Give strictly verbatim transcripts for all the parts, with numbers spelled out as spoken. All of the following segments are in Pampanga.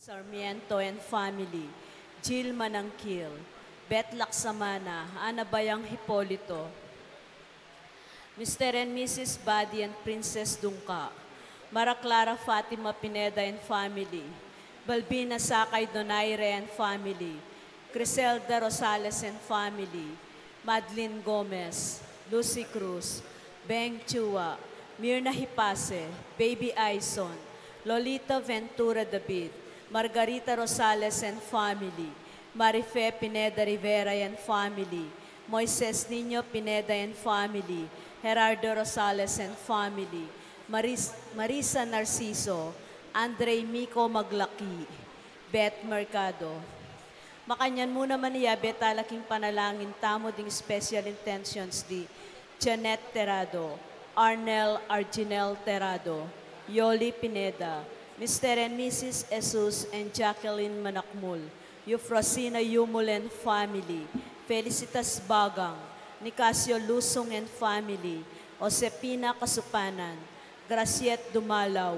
Sarmiento and family, Jill Manangkil, Beth Laksamana, Ana Bayang Hipolito, Mister and Missus Buddy and Princess Dungka, Mara Clara Fatima Pineda and family, Balbina Sakay Donaire and family, Criselda Rosales and family, Madeline Gomez, Lucy Cruz, Beng Chua, Mirna Hipase, Baby Aison, Lolita Ventura David, Margarita Rosales and family, Marife Pineda Rivera and family, Moises Niño Pineda and family, Gerardo Rosales and family, Maris-, Marisa Narciso, Andre Mico Maglaki, Beth Mercado. Makanyan mu naman ya, beta la king panalangin tamu ding special intentions di Janet Terado, Arnel Arginel Terado, Yoli Pineda, Mister and Missus Jesus and Jacqueline Manakmul, Eufrosina Yumul and family, Felicitas Bagang, Nicasio Lusung and family, Josepina Kasupanan, Graciet Dumalaw,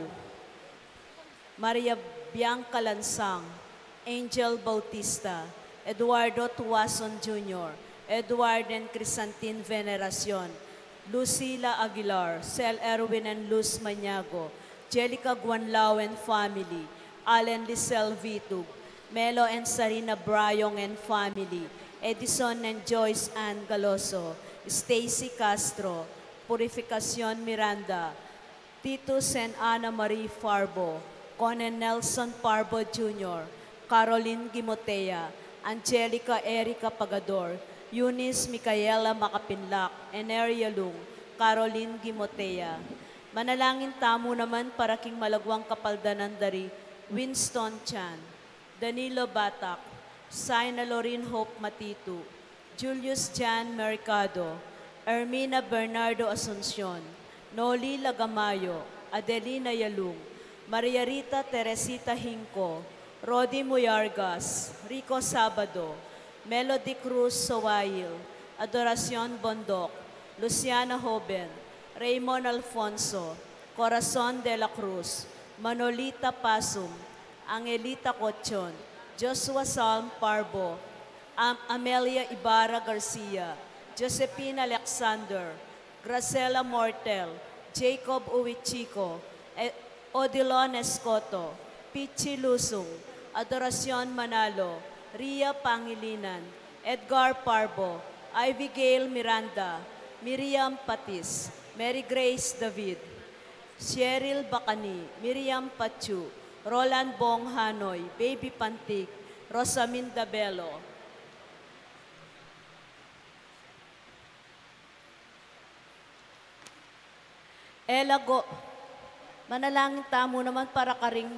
Maria Bianca Lansang, Angel Bautista, Eduardo Tuason Junior, Edward and Crisantin Veneracion, Lucila Aguilar, Sel Erwin and Luz Maniago, Jelica Guanlao and family, Allen Lisel Vitug, Melo and Sarina Brayong and family, Edison and Joyce Ann Galoso, Stacy Castro, Purificacion Miranda, Titus and Ana Marie Farbo, Conan Nelson Parbo Junior, Caroline Gimotea, Angelica Erica Pagador, Eunice Micaela Makapinlak, Ener Yalung, Caroline Gimotea. Manalangin tamu naman para king malaguang kapaldanan dari Winston Chan, Danilo Batak, Saina Lorin Hope Matitu, Julius Jan Mercado, Ermina Bernardo Asuncion, Noli Lagamayo, Adelina Yalung, Maria Rita Teresita Hinco, Rodi Muyargas, Rico Sabado, Melody Cruz Sowail, Adoracion Bondoc, Luciana Hoben, Raymond Alfonso, Corazon de la Cruz, Manolita Pasum, Angelita Cochon, Joshua Salm Parbo, Am-, Amelia Ibarra Garcia, Josephine Alexander, Graciela Mortel, Jacob Uichico, E-, Odilon Escoto, Pichi Lusung, Adoracion Manalo, Ria Pangilinan, Edgar Parbo, Ivy Gail Miranda, Miriam Patis, Mary Grace David, Cheryl Bacani, Miriam Pachu, Roland Bong Hanoy, Baby Pantig, Rosaminda Bello. Ela Go-, manalangin tamu naman para karing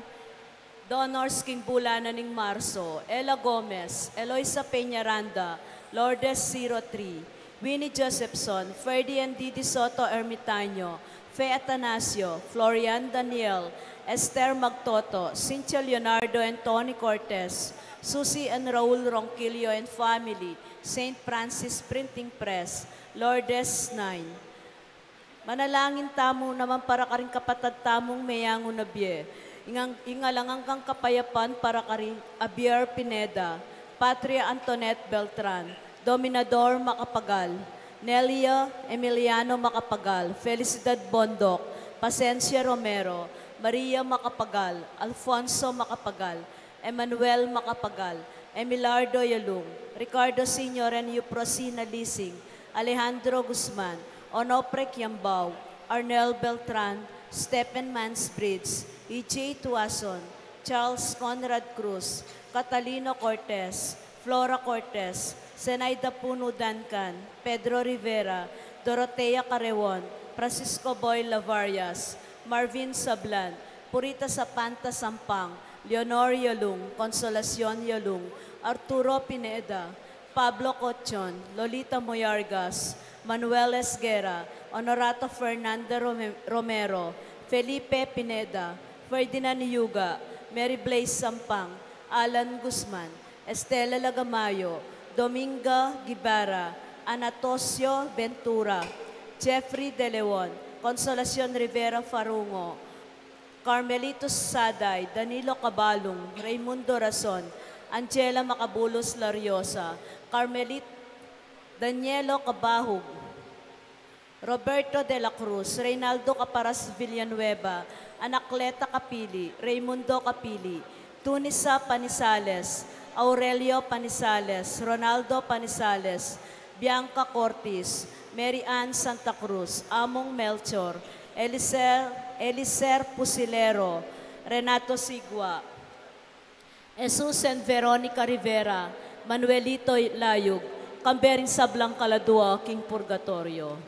donors king bulan na ning Marso: Ela Gomez, Eloisa Peñaranda, Lourdes Zero Three, Winnie Josephson, Ferdy and Didi Soto Ermitaño, Fe Atanasio, Florian Daniel, Esther Magtoto, Cynthia Leonardo and Tony Cortez, Susie and Raul Ronquillo and family, Saint Francis Printing Press, Lourdes Nine. Manalangin tamu naman para karing kapatad tamung meyangu na bie. Ing ang-, ing alang anggang kapayapan para kari Javier Pineda, Patria Antoinette Beltran, Dominador Macapagal, Nelia Emiliano Macapagal, Felicidad Bondoc, Pasencia Romero, Maria Macapagal, Alfonso Macapagal, Emmanuel Macapagal, Emilardo Yalung, Ricardo Senior and Eufrosina Lising, Alejandro Guzman, Onofre Kiambao, Arnel Beltran, Stephen Mansbridge, E J Tuason, Charles Conrad Cruz, Catalino Cortez, Flora Cortez, Zenaida Puno Duncan, Pedro Rivera, Dorotea Carreon, Francisco Boy Lavarias, Marvin Sablan, Purita Sapanta Sampang, Leonor Yalung, Consolacion Yalung, Arturo Pineda, Pablo Cochon, Lolita Moyargas, Manuel Esguerra, Honorato Fernanda Rome-, Romero, Felipe Pineda, Ferdinand Yuga, Mary Blaze Sampang, Alan Guzman, Estela Lagamayo, Dominga Guevara, Anatosio Ventura, Jeffrey De Leon, Consolacion Rivera Farungo, Carmelitus Saday, Danilo Cabalung, Raymundo Rason, Angela Macabulos Lariosa, Carmelit-, Danielo Cabahug, Roberto de la Cruz, Reynaldo Caparas Villanueva, Anacleta Capili, Raymundo Capili, Tunisa Panizales, Aurelio Panizales, Ronaldo Panizales, Bianca Cortis, Mary Ann Santa Cruz, Among Melchor, Eliser, Eliser Pusilero, Renato Sigua, Jesus and Veronica Rivera, Manuelito Layug, kambe ring sablang kaladua king purgatorio.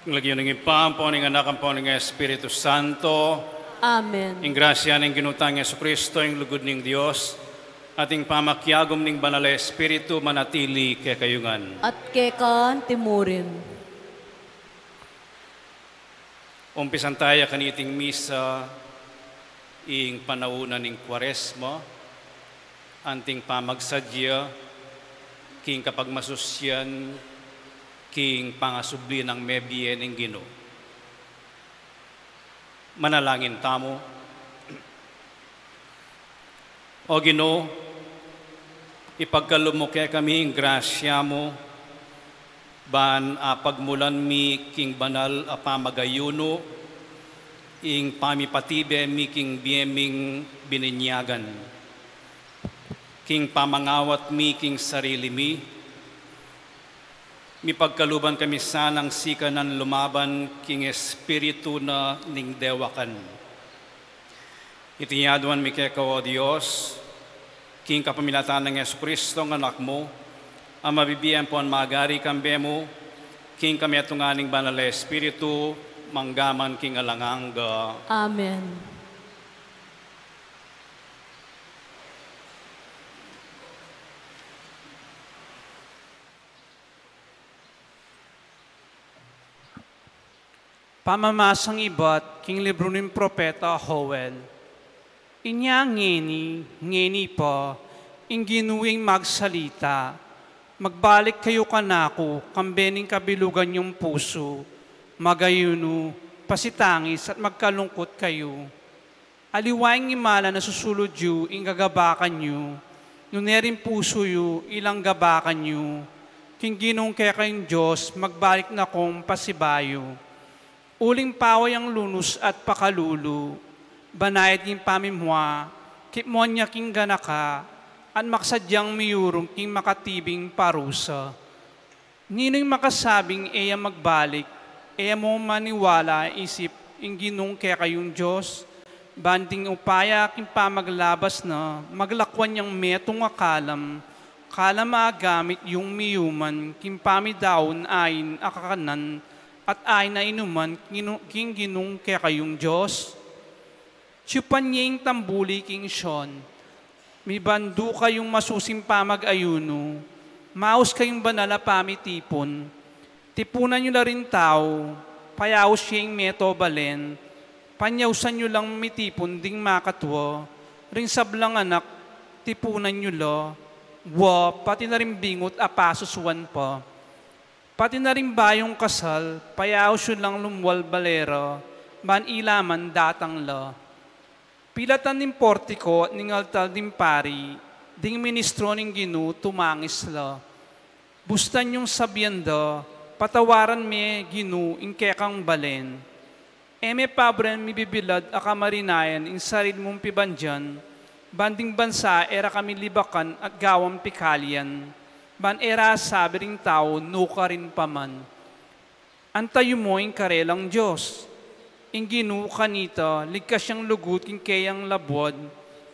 King lagyu ning Ibpa, ampo ning Anak, ampo ning Espiritu Santo. Amen. Ing grasya ning Ginu tang Jesucristo, ing lugud ning Dios, at ing pamakiagum ning Banal a Espiritu, manatili kekayu ngan. At keka anti murin. Umpisan taya kaniting misa ing panaun na ning Kuaresma, anting pamagsadya king kapagmasusyan king pangasubli nang mebie ning Ginu. Manalangin tamu. O Ginu, ipagkalub mu kekami ing grasya mu, ban apagmulan mi king banal a pamagayunu ing pamipatibe mi king bie ming bininyagan, king pamangawat mi king sarili mi, mipagkaluban kami sanang sikanan lumaban king espiritu na ning dewakan. Iti aduan mi keka, o Dios, king kapamilatan nang Jesucristo, ing Anak mu, a mabibie ampon magari kambe mu, king kametungan ning Banal a Espiritu, mangga man king alang angga. Amen. Pamamasang ibat king libru ning propeta Joel. Inya ngeni, ngeni pa, ing Ginu ing magsalita, magbalik kayu kanaku, kambe ning kabilugan yung pusu, magayunu, pasitangis at magkalungkut kayu. Aliwa ing imala na susulud yu ing gagabakan yu, nune ring pusu yu ilang gabakan yu, king Ginung kekayung Dios magbalik na kung pasibayu. Uling paway yang lunus at pakalulu, banayad king pamimua, kipmuan ya king ganaka, at makasadyang miyurung king makatibing parusa. Ninu ing makasabing e ya magbalik, e ya mu maniwala isip ing Ginung kekayung Dios, ban ding upaya king pamaglabas na, maglakwan yang metung a kalam, kalam a gamit yung miyuman king pamidaun ain a kakanan at ain a inuman king Ginu-, king Ginung kekayung Dios? Tiyupan ye ing tambuli king Sion. Mibandu kayung masusing pamag-ayunu, maus kayung banal a pamitipun. Tipunan yu la ring tau, payaus ye ing meto balen, panyausan yu lang mitipun ding makatua, ring sablang anak, tipunan yu la, wa, pati na ring bingut a pasusuan pa. Pati na ring bayung kasal, payaus yu lang lumwal bale ra, ban ila man datang la. Pilatan ning portiko at ning altar ding pari, ding ministro ning Ginu tumangis la. Bustan yung sabian da, patawaran me Ginu ing kekang balen. E me paburen mibibilad a kamarinayan ing sarili mung pibandian, ban ding bansa e ra kami libakan at gawan pikalian, ban e ra asabi ring tau nukarin pa man. Antayu mu ing karelang Dios. Ing Ginu kanita, ligkas yang lugud king keyang labuad,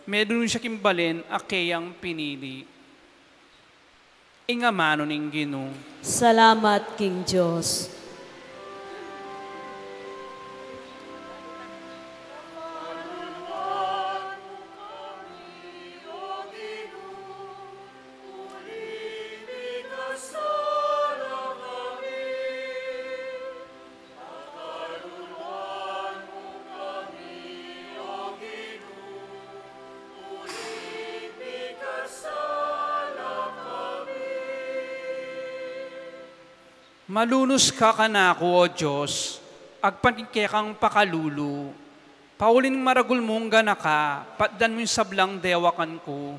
melunus ya king balen a keyang pinili. Ing amanu ning Ginu. Salamat king Dios. Malunus ka kanaku, O Dios, agpang king kekang pakalulu. Pauling maragul mung ganaka, patdan mu ing sablang dewakan ku.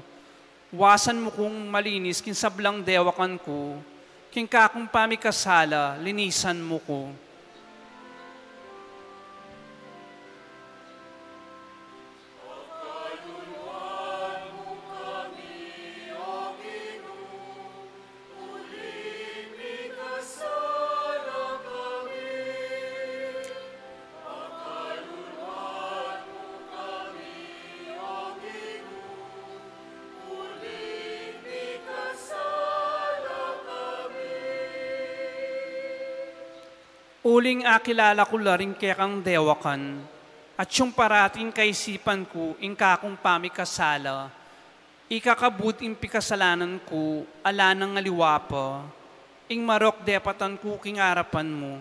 Wasan mu kung malinis king sablang dewakan ku, king kakung pamikasala, linisan mu ku. Uling akilala ku la ring kekang dewakan, at yung parating kaisipan ku ing kakung pamikasala, ikakabud ing pikasalanan ku, ala nang aliwa pa, ing marok depatan ku king arapan mu.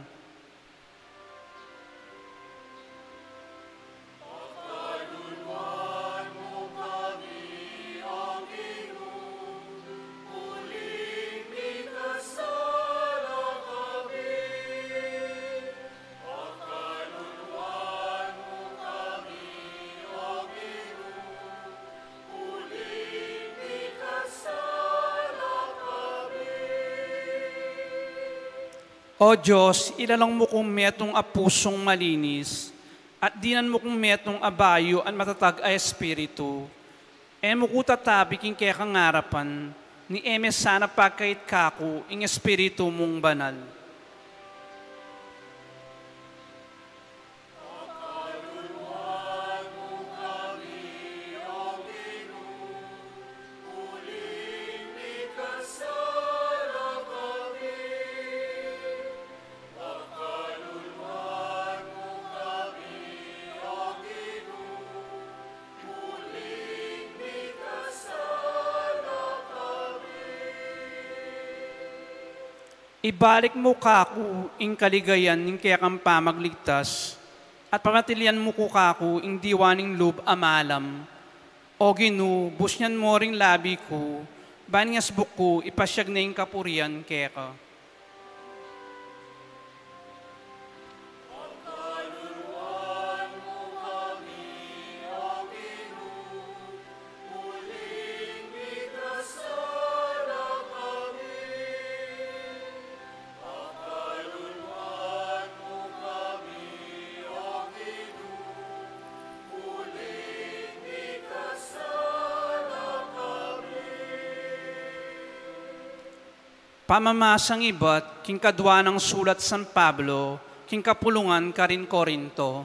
O Dios, ilalang mu kung metung a pusung malinis, at dinan mu kung metung a bayu at matatag a espiritu. E mu ku tatabi king kekang arapan, ni e me sana pagkait kaku ing Espiritu mung Banal. Ibalik mu kaku ing kaligayan ning kekang pamagligtas, at pamatilian mu ku kaku ing diwa ning lub a malam. O Ginu, busnyan mu ring labi ku, ban ing asbuk ku ipasiag ne ing kapurian keka. Pamamasang ibat king kadua nang sulat San Pablo king kapulungan karin Corinto.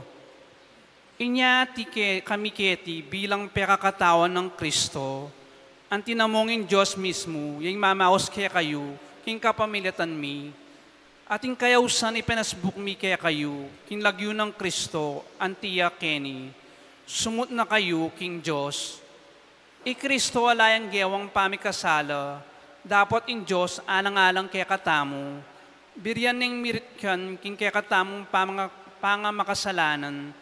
Inya ti ke-, kami keti bilang pekakatawan nang Kristo, anti na mung ing Dios mismu ya ing mamaus kekayu king kapamilatan mi, at ing kayausan ipanasbuk mi kekayu king lagyu nang Kristo, anti ya keni, sumut na kayu king Dios. I Kristo ala yang gewang pamikasala, dapot ing Dios alang-alang kekatamu, birian neng miritkan king kekatamung pamanga-, pangamakasalanan,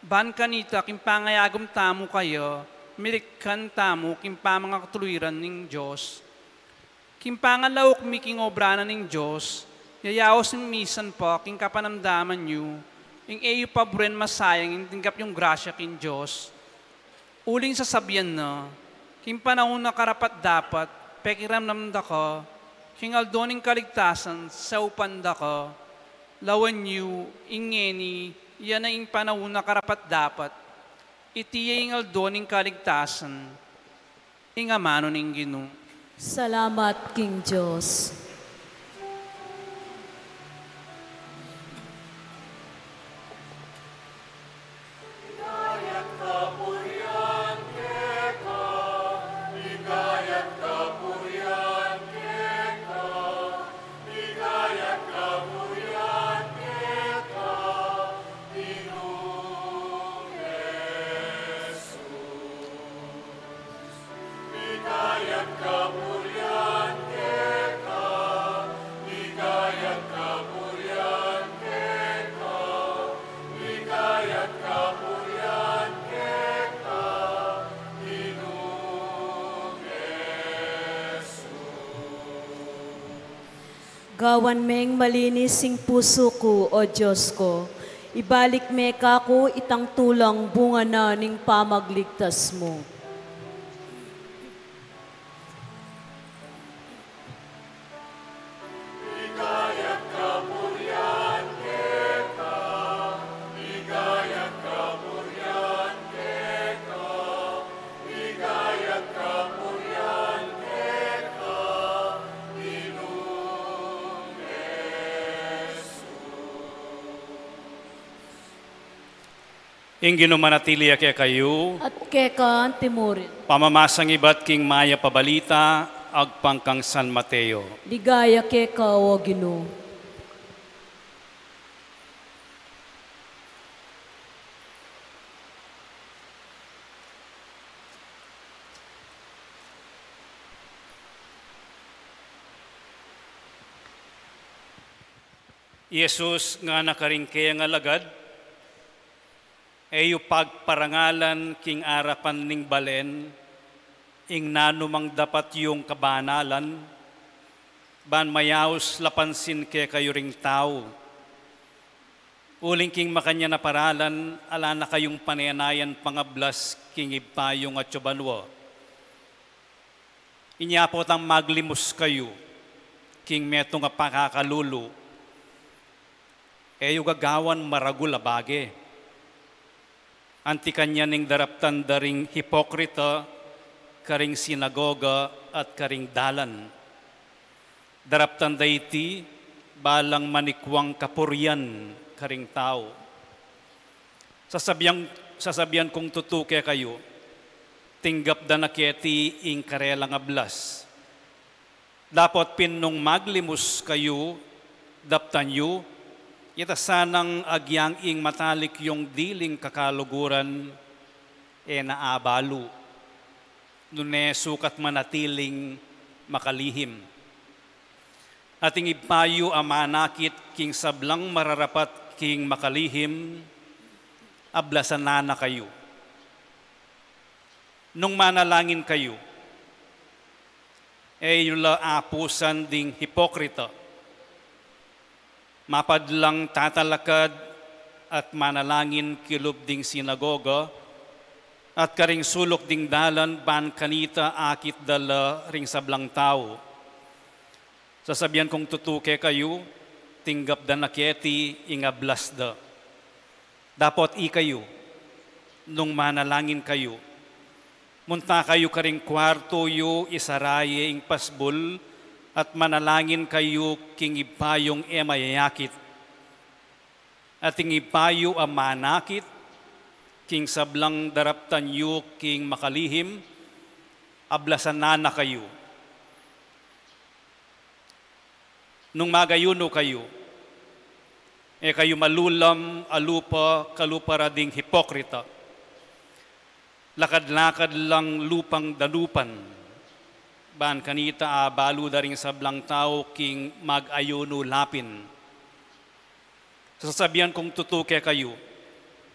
ban kanita king pangayagum tamu kaya, miritkan tamu king pamangakatuluiran ning Dios. King pangalauk mi king obra na ning Dios, yayaus ing misan pa king kapanamdaman yu, ing e yu paburen masayang ing tinggap yung grasya king Dios. Uling sasabian na, king panaun a karapat-dapat, pekiramdam da ka, king aldo ning kaligtasan, saupan da ka, lawan yu, ing ngeni, ya na ing panaun a karapat-dapat, iti ya ing aldo ning kaligtasan. Ing amanu ning Ginu. Salamat king Dios. Gawan meng malinis ing pusu ku, O Dios ku, ibalik me kaku itang tulang bunga na ning pamagligtas mu. Ing Ginu manatili ya kekayu. At keka antimurin. Pamamasang ibat king mayap a balita agpang kang San Mateo. Ligaya keka, O Ginu. I Jesus ngana karing kayang alagad, e yu pagparangalan king arapan ning balen ing nanumang dapat yung kabanalan, ban mayaus la pansin kekayu ring tau. Uling king makanyan a paralan, ala na kayung panenayan pangablas king Ibpa yung atsu banua. Inya potang maglimus kayu king metung a pakakalulu, e yu gagawan maragul a bage. Anti kanyan ing daraptan da ring hipokrita karing sinagoga at karing dalan. Daraptan da iti balang manikwang kapurian karing tau. Sasabian, sasabian kung tutu kekayu, tinggap da na keti ing karelang ablas. Dapot pin nung maglimus kayu, daptan yu, ita sanang agyang ing matalik yung diling kakaluguran, e na abalu, nune sukat manatiling makalihim. Ating Ibpa yu a manakit king sablang mararapat king makalihim, ablasan na kayu. Nung manalangin kayu, e yu la apusan ding hipokrita. Mapad lang tatalakad at manalangin kilub ding sinagoga at karing suluk ding dalan, ban kanita akit da la ring sablang tau. Sasabian kung tutu kekayu, tinggap da na keti ing ablas da. Dapot ikayu, nung manalangin kayu, munta kayu karing kuartu yu, isara ye ing pasbul, at manalangin kayu king Ibpa yung e mayayakit. At ing Ibpa yu a manakit king sablang daraptan yu king makalihim, ablasan na kayu. Nung magayunu kayu, e kayu malulam a lupa kalupa ra ding hipokrita. Lakad-lakad lang lupang danupan, ban kanita abalu da ring sablang tau king magayunu la pin. Sasabian kung tutu kekayu,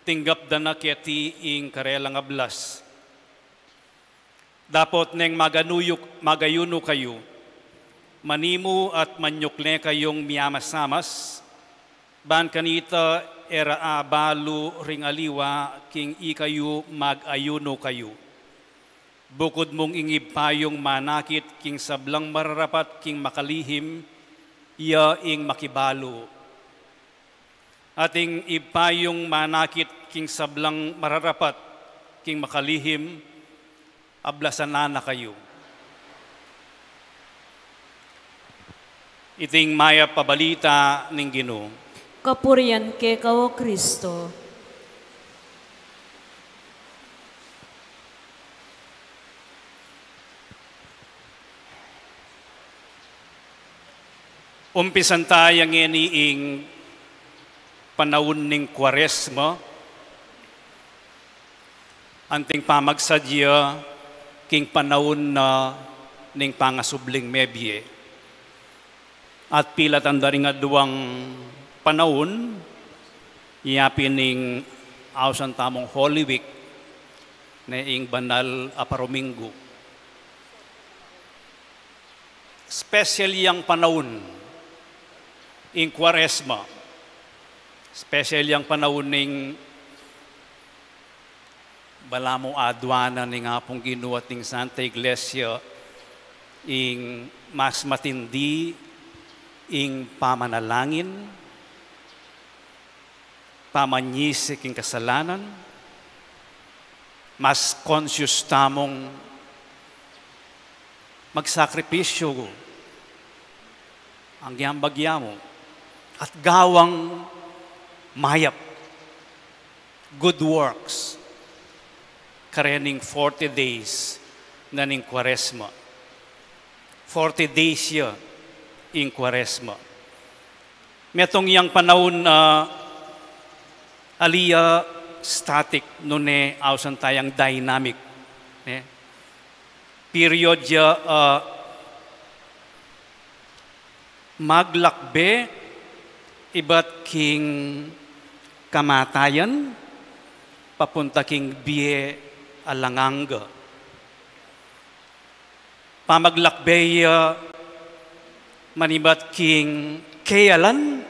tinggap da na keti ing karelang ablas. Dapot neng maganu yu, magayunu kayu, manimu at manyukle kayung miamasamas, ban kanita e ra abalu ring aliwa king ikayu magayunu kayu. Bukud mung ing Ibpa yung manakit king sablang mararapat king makalihim, iya ing makibalu. At ing Ibpa yung manakit king sablang mararapat king makalihim, ablasan na kayu. Iting mayap a balita ning Ginu. Kapurian keka, O Kristo. Umpisan taya ngeni ing panaun ning Kuaresma, anting pamagsadya king panaun na ning pangasubling mebie. At pilatan da ring aduang panaun, iya pin ing ausan tamung Holy Week, ne ing banal a parominggu. Special yang panaun ing Kuaresma. Special yang panaun ning balamu aduanan ning Apung Ginu at ning Santa Iglesia ing mas matindi ing pamanalangin, pamanyisi king kasalanan, mas conscious tamung magsakripisyu, agyang bagya mu, at gawang mayap, good works, karening forty days na ning Kuaresma. Forty days ya ing Kuaresma. Metung yang panaun, ah, ali ya static, nune ausan tayang dynamic, ne? Period ya, ah, maglakbe ibat king kamatayan papunta king bie alang angga. Pamaglakbe ya manibat king kealan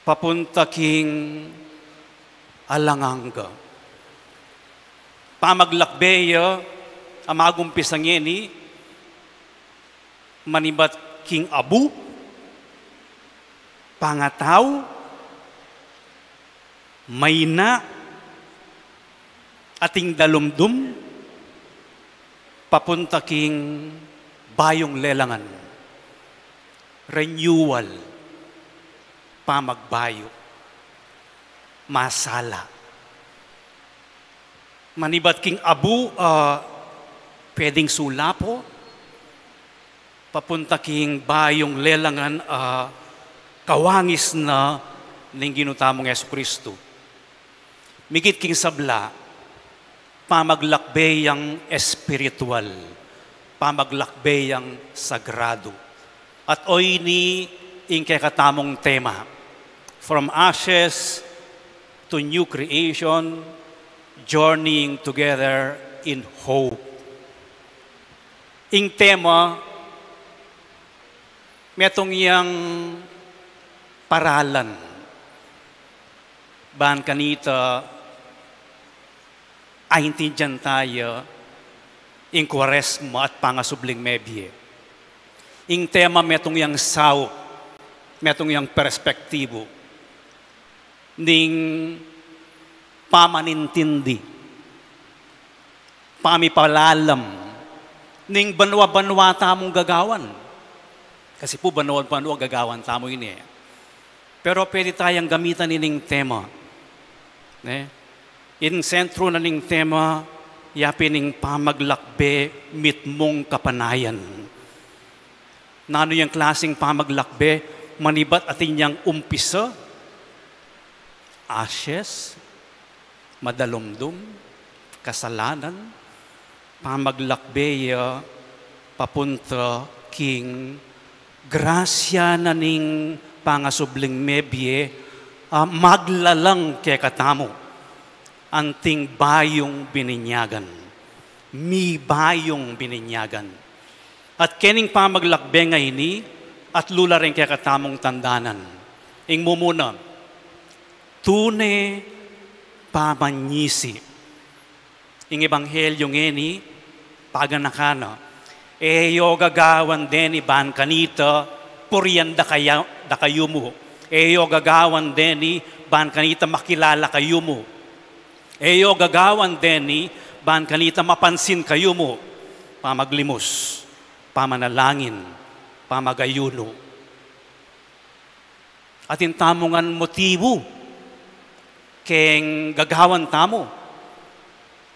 papunta king alang angga. Pamaglakbe ya a magumpisa ngeni manibat king abu, pangatau, maina, ating dalumdum, papunta king bayung lelangan, renewal, pamagbayu, masala. Manibat king abu, ah, pwedeng sulapo, papunta king bayung lelangan, ah, kawangis na ning Ginu tamung Jesucristo. Migit king sabla, pamaglakbe yang espiritual, pamaglakbe yang sagrado. At oyni ing kekatamung tema, From Ashes to New Creation, Journeying Together in Hope. Ing tema, metung yang paralan ban kanita aintindian taya ing Kuaresma at pangasubling mebie. Ing tema metung yang saup, metung yang perspektibu ning pamanintindi, pamipalalam ning banua-banua tamung gagawan. Kasi pu banua-banua gagawan tamu ini, e. Pero pwede tayang gamitan ining tema, ne? Ing sentro na ning tema, yapin ing pamaglakbe mitmung kapanayan. Nanu yang klasing pamaglakbe? Manibat atin yang umpisa, ashes, madalumdum, kasalanan, pamaglakbe ya papunta king grasya na ning pangasubling mebie, a maglalang kekatamu anting bayung bininyagan, mibayung bininyagan. At kening pamaglakbe ngeni, atlu la ring kekatamung tandanan. Ing mumuna, tune pamanyisi. Ing ebanghelyo ngeni, paganakan na, e yo gagawan deni ban kanita purian da kaya, da kayu mu. E yo gagawan deni ban kanita makilala kayu mu. E yo gagawan deni ban kanita mapansin kayu mu. Pamaglimus, pamanalangin, pamagayunu. Atin tamu ngan motibu keng gagawan tamu.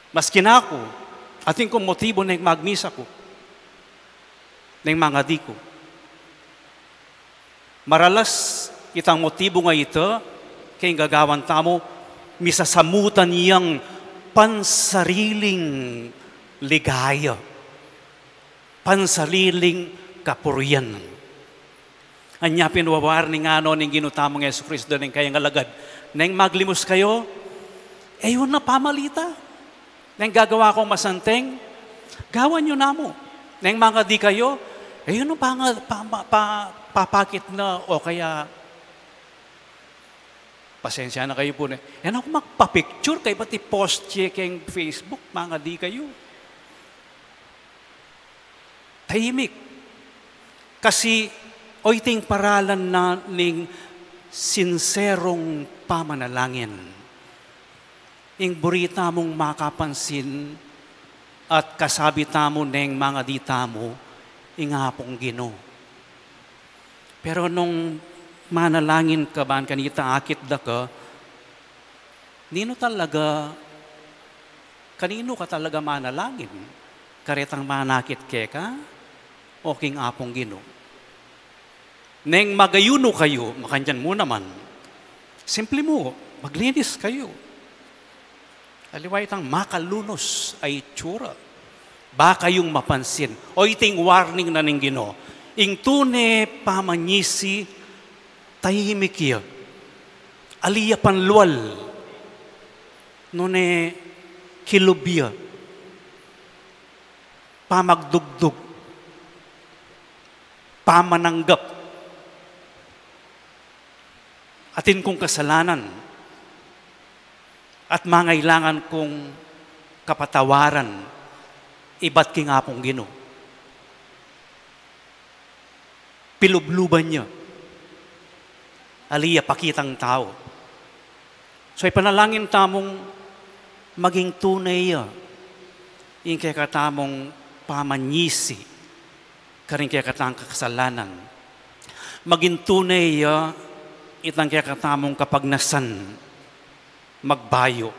Maski aku, atin kung motibu neng magmisa ku, neng mangadi ku. Maralas itang motibu nga ita keng gagawan tamu, misasamutan yang pansariling ligaya, pansariling kapurian. Anya pin wa-warning ngana ning Ginu tamung Jesucristo deng kayang alagad, neng maglimus kayu, e yu na pamalita. Neng gagawa kong masanteng, gawan yu na mu. Neng mangadi kayu, e yu na panga-, pa-, pa-, pa-, papakit na o kaya pasensya na kayu pu ne. E na ku magpa-picture kaybat i-post ye keng Facebook, mangadi kayu. Tahimik. Kasi, o, iting paralan na ning sinserong pamanalangin. Ing buri tamung makapansin at kasabi tamu neng mangadi tamu, ing Apung Ginu. Pero nung manalangin ka ban kanita akit da ka, ninu talaga, kaninu ka talaga manalangin? Karetang manakit keka o king Apung Ginu? Neng magayunu kayu, makanyan mu naman. Simple mu, maglinis kayu. Aliwa itang makalunus a itsura. Ba kayung mapansin. O, iting warning na ning Ginu. Ing tune pamanyisi, tahimik ya. Ali ya panlual. Nune kilub ya. Pamagdugdug. Pamananggap. Atin kung kasalanan at mangailangan kung kapatawaran ibat king Apung Ginu. Pilubluban ya. Ali ya pakitang tau. So, ipanalangin tamung maging tune ya ing kekatamung pamanyisi karing kekatang kasalanan. Maging tune ya itang kekatamung kapagnasan magbayu.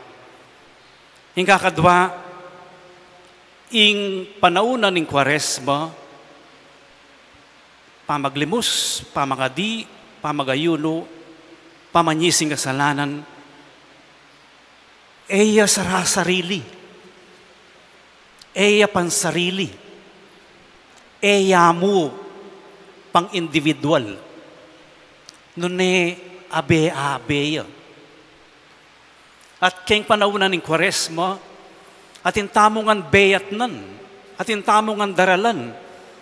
Ing kakadwa, ing panaun na ning Kuaresma, pamaglimus, pamangadi, pamagayunu, pamanyising kasalanan, e ya sarasarili, e ya pansarili, e ya mu, pang-individual, nune abe-abe ya. At keng panaun na ning Kuaresma, atin tamu ngan beyatnan, atin tamu ngan daralan,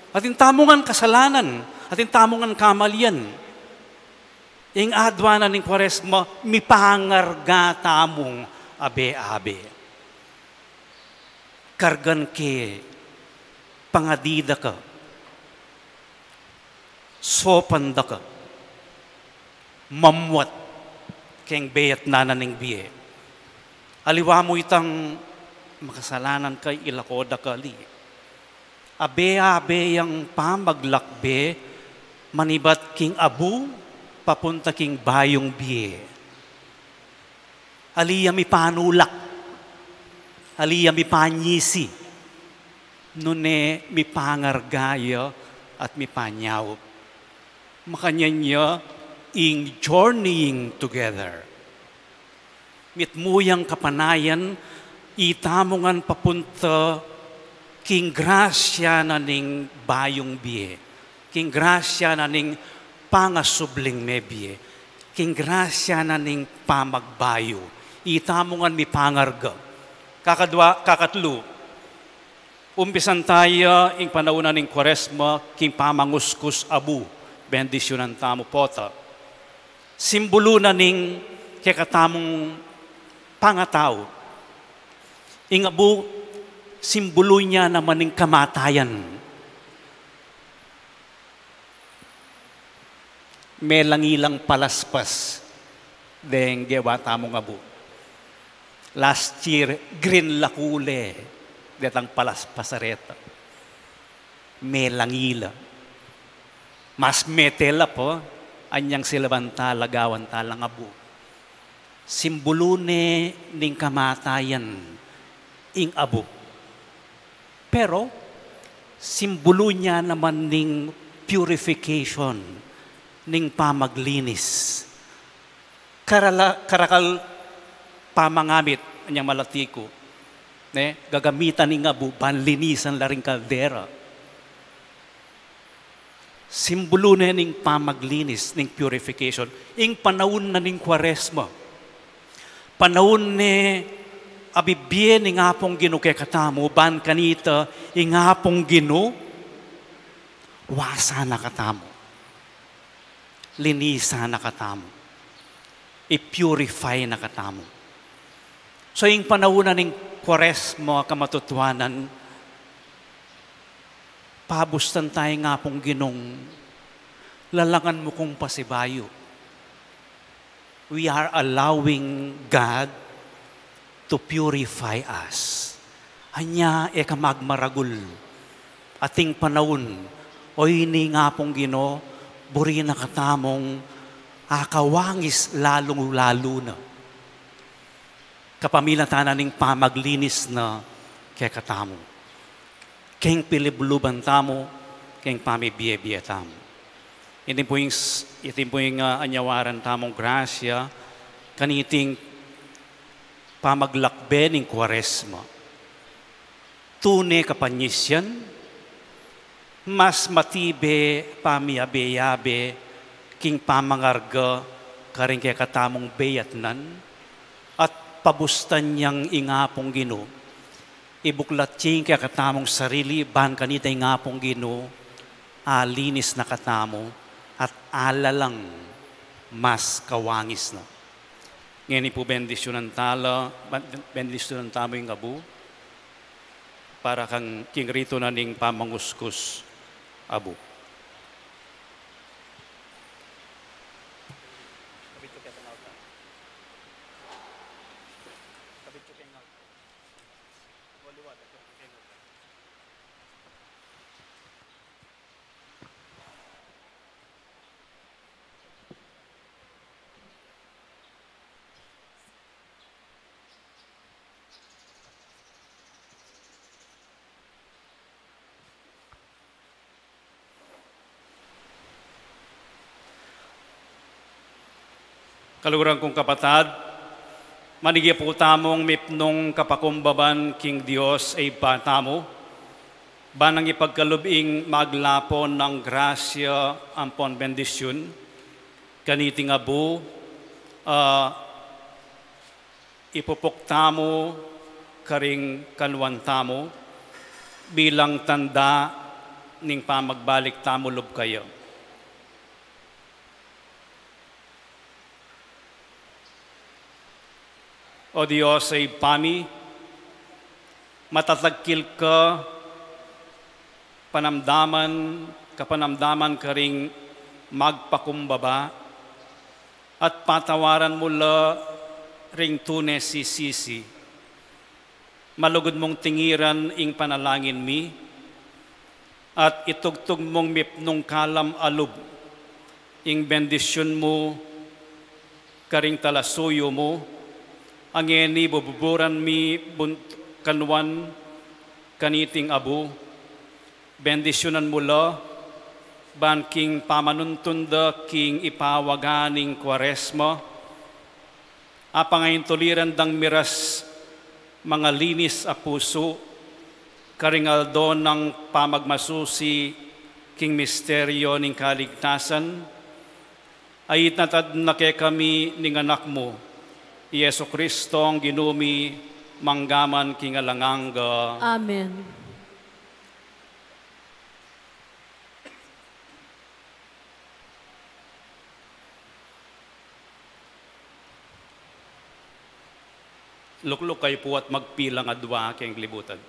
atin tamu ngan kasalanan, atin tamu ngan kamalian. Ing adwa na ning Kuaresma, mipangarga tamung abe-abe. Kargan ke, pangadi da ka, sopan da ka, mamwat keng beyatnan na ning bie. Aliwa mu itang makasalanan ka, ilako da ka ali. Abe-abe yang pamaglakbe manibat king abu papunta king bayung bie. Ali ya mipanulak, ali ya mipanyisi, nune mipangarga ya at mipanyaup. Makanyan ya ing journeying together. Mitmu yang kapanayan, itamu ngan papunta king grasya na ning bayung bie, king grasya na ning pangasubling mebie, king grasya na ning pamagbayu. Itamu ngan mipangarga. Kakadwa, kakatlu, umpisan taya ing panaun na ning Kuaresma king pamanguskus abu, bendisyunan tamu pota. Simbulu na ning kekatamung pangatau. Ing abu, simbulu na naman ning kamatayan. Melangi lang palaspas deng gewa tamung abu. Last year, green la kule detang palaspas a reta. Melangi la. Mas mete la pa, anyang silaban tala, gawan talang abu. Simbulu ne ning kamatayan ing abu. Pero, simbulu na naman ning purification, ning pamaglinis. Karala-, karakal pamangamit, anyang malati ku, ne, gagamitan ing abu ban linisan la ring kaldera. Simbulu ne ning pamaglinis, ning purification. Ing panaun na ning Kuaresma, panaun ne a bibie ning Apung Ginu kekatamu, ban kanita ing Apung Ginu wasan na katamu, linisan na katamu, i-purify na katamu. So, ing panaun na ning Kuaresma, kamatutuanan, pabustan taya ing Apung Ginung lalangan mu kung pasibayu. We are allowing God to purify us. Anya e ka magmaragul. Ating panaun, o ini ing Apung Ginu, buri na katamung akawangis lalung-lalu na kapamilatan na ning pamaglinis na kekatamu, keng pilubluban tamu, keng pamibie-bie tamu. Iti pu ing s-, iti pu ing, ah, anyawaran tamung grasya kaniting pamaglakbe ning Kuaresma. Tune kapanyisian, mas matibe pamiyabe-yabe king pamangarga karing kekatamung beyatnan, at pabustan yang ing Apung Ginu, ibuklat ya ing kekatamung sarili ban kanita ing Apung Ginu, alinis na katamu, at alalang mas kawangis na. Ngeni pu bendisyunan tala, ben-, bendisyunan tamu ing abu, para kang king ritu na ning pamanguskus abu. Kaluguran kung kapatad, manigya pu tamung mipnung kapakumbaban king Dios a Ibpa tamu, Ban nang ipagkalub ing maglapon nang grasya ampon bendisyun kaniting abu, a ipupuk tamu karing kanuan tamu bilang tanda ning pamagbalik tamu lub kaya. O Dios a Ibpa mi, matatagkil ka panamdaman, kapanamdaman karing magpakumbaba, at patawaran mu la ring tune sisisi. Malugud mung tingiran ing panalangin mi, at itugtug mung mipnung kalam a lub ing bendisyun mu karing talasuyu mu, a ngeni buburan mi bunt-, kanuan kaniting abu, bendisyunan mu la, ban king pamanuntun da king ipawaga ning Kuaresma, apangaintuliran dang miras mangalinis a pusu, karing aldo nang pamagmasusi king misteryo ning kaligtasan, a itnatad na kekami ning Anak mu, i Jesu Cristong Ginu mi, manggaman king alang angga. Amen. Lukluk kayu pu at magpilang adua keng libutan.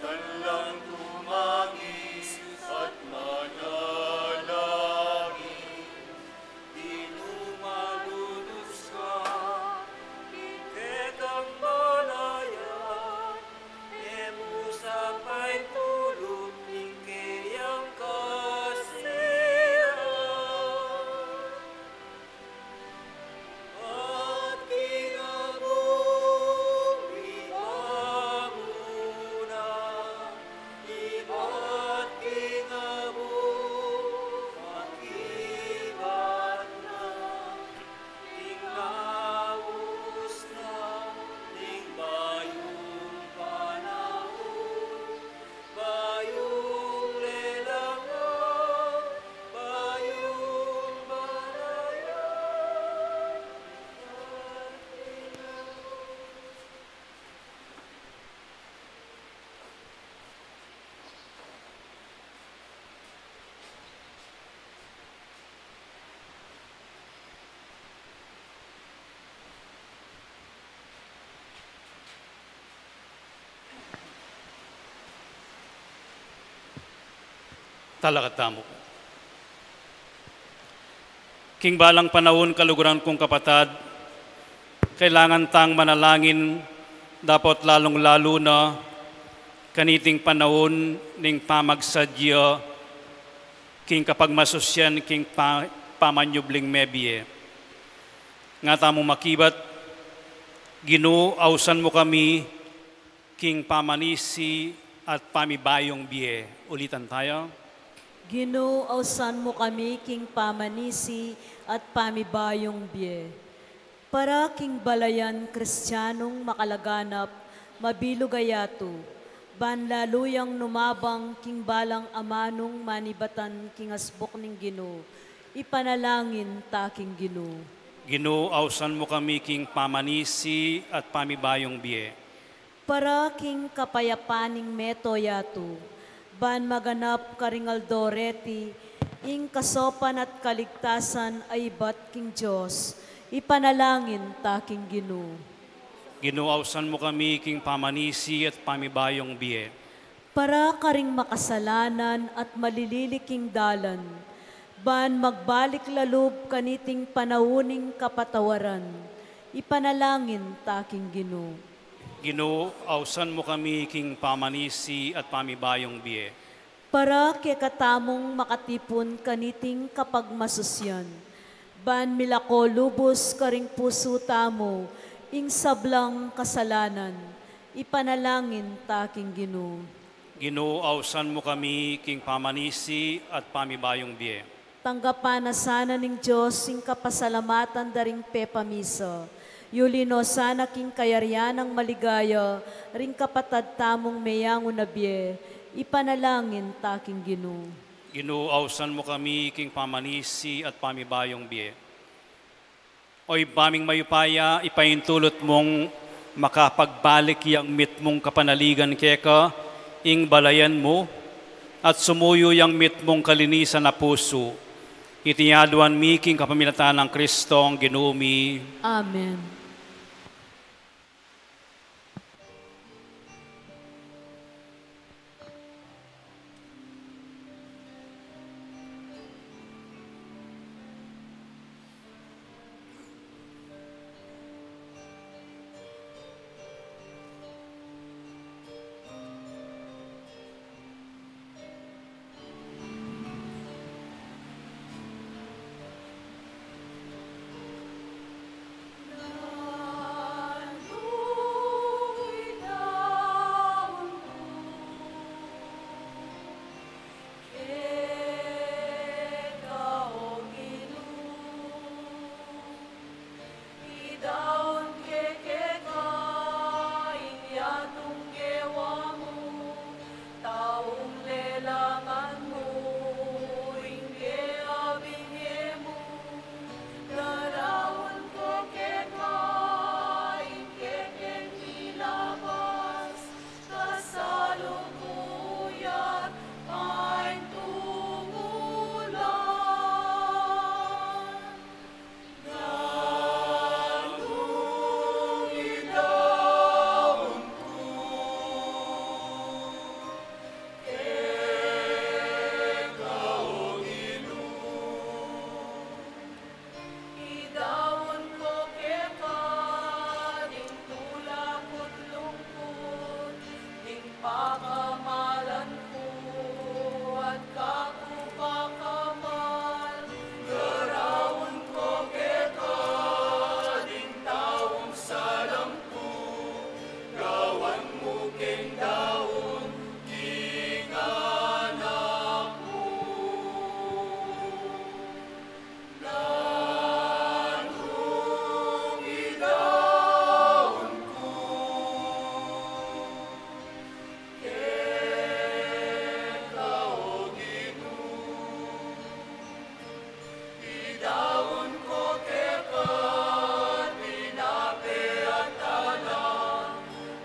Alang tumangis at manalangin, Ginu, malunus ka, ing kekang balayan, e mu sa paintuluk ing keyang kasera. At king abung mipamuna, ibat king abung makibat na, ing aus na ning bayung panaun, bayung lelang, bayung balayan. Talakad tamu. King balang panaun, kaluguran kung kapatad, kailangan tang manalangin, dapot lalung-lalu na kaniting panaun ning pamagsadya king kapagmasusyan king pa-, pamanyubling mebie. Nga tamung makibat, Ginu, ausan mu kami king pamanisi at pamibayung bie. Ulitan tayo. Ginu, ausan mu kami king pamanisi at pamibayung bie. Para king balayan Kristianung makalaganap, mabilug a yatu, ban lalu yang numabang king balang amanung manibatan king asbuk ning Ginu, ipanalangin ta king Ginu. Ginu, ausan mu kami king pamanisi at pamibayung bie. Para king kapayapan ning meto yatu, ban maganap karing aldo reti ing kasopan at kaligtasan a ibat king Dios, ipanalangin ta king Ginu. Ginu, ausan mu kami king pamanisi at pamibayung bie. Para karing makasalanan at malilili king dalan, ban magbalik lalub kaniting panaun ning kapatawaran, ipanalangin ta king Ginu. Ginu, ausan mu kami king pamanisi at pamibayung bie. Para kekatamung makatipun kaniting kapagmasusyan, ban milako lubus karing pusu tamu ing sablang kasalanan, ipanalangin ta king Ginu. Ginu, ausan mu kami king pamanisi at pamibayung bie. Tanggapan na sana ning Dios ing kapasalamatan da ring pepamisa. Yuli no sana king kayarian nang maligaya ring kapatad tamung meyangu na bie, ipanalangin ta king Ginu. Ginu, ausan mu kami king pamanisi at pamibayung bie. O Ibpa ming mayupaya, ipaintulut mung makapagbalik yang mitmung kapanaligan keka ing balayan mu, at sumuyu yang mitmung kalinisan a pusu. Iti aduan mi king kapamilatan nang Kristong Ginu mi. Amen. Pakamalan ku at kaku pakamal, garaun ku keka ding taung salam ku, gawan mu keng daun king anak mu. Nanung idaun ku keka, O Ginu, idaun ku keka tinape at alang,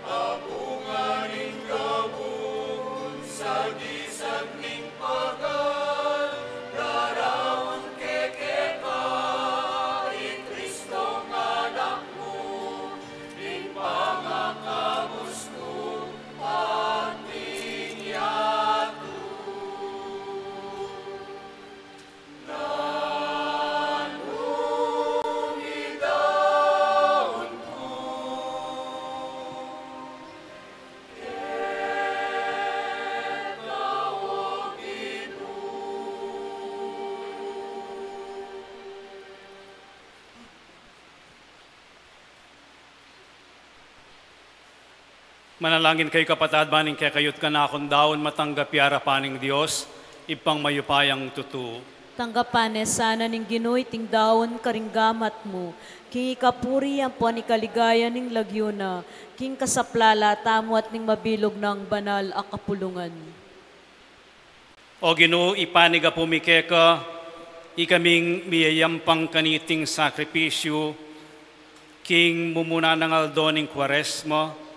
a bunga ning gabun, sagisag ning pagal, garaun ke keka i Kristong Anak mu, ing pangakabus ku at ning yatu. Nanung idaun ku keka, O Ginu. Manalangin kayu, kapatad, ban ing kekayu't kanakung daun matanggap ya arapan ning Dios, Ibpang mayupayang tutu. Tanggapan ne sana ning Ginu iting daun karing gamat mu, king ikapuri ampon ikaligaya ning lagyu na, king kasaplalan tamu at ning mabilug nang banal a kapulungan. O Ginu, ipanigapu mi keka ikaming miyayampang kaniting sakripisyu king mumuna nang aldo ning Kuaresma,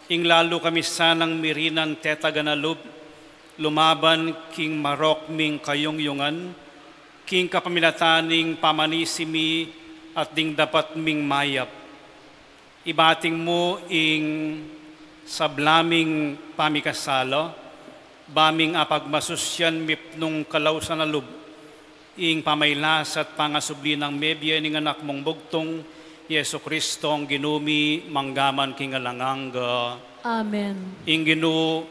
ing lalu kami sanang mirinan tetagan a lub lumaban king marok ming kayungyungan, king kapamilatan ning pamanisi mi at ding dapat ming mayap. Ibating mu ing sabla ming pamikasala, ba ming apagmasusyan mipnung kalausan a lub ing pamailas at pangasubli nang mebie ning Anak mung bugtung, Jesucristo, ing Ginu mi, mangga man king alang angga. Amen. Ing Ginu